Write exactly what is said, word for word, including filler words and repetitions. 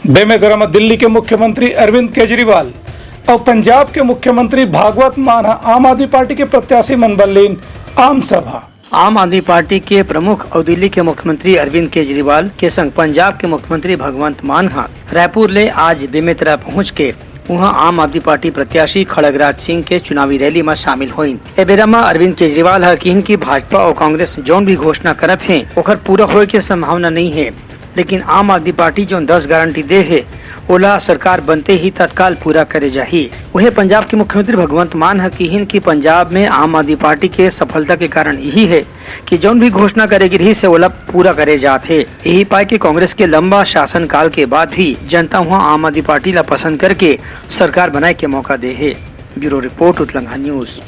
बेमेतरा म दिल्ली के मुख्यमंत्री अरविंद केजरीवाल अउ पंजाब के मुख्यमंत्री भगवंत मान ह आम आदमी पार्टी के प्रत्याशी मन बर लीन आम सभा। आम आदमी पार्टी के प्रमुख अउ दिल्ली के मुख्यमंत्री अरविंद केजरीवाल के संग पंजाब के मुख्यमंत्री भगवंत मान ह रायपुर ले आज बेमेतरा पहुंच के उहां आम आदमी पार्टी प्रत्याशी खड़गराज सिंह के चुनावी रैली म शामिल होइन। ए बेरा म अरविंद केजरीवाल ह किहिन कि भाजपा अउ कांग्रेस जौन भी घोषणा करत हे, ओखर पूरा होए के संभावना नइ हे, लेकिन आम आदमी पार्टी जौन दस गारंटी दे हे, ओला सरकार बनते ही तत्काल पूरा करे जाही। उहे पंजाब के मुख्यमंत्री भगवंत मान ह किहिन कि पंजाब में आम आदमी पार्टी के सफलता के कारण इही हे कि जौन भी घोषणा करे गे रिहिस हे, ओला पूरा करे जात हे। यही पाय के कांग्रेस के लंबा शासनकाल के बाद भी जनता उहां आम आदमी पार्टी ला पसंद करके सरकार बनाए के मौका दे हे। ब्यूरो रिपोर्ट, उतलंघा न्यूज।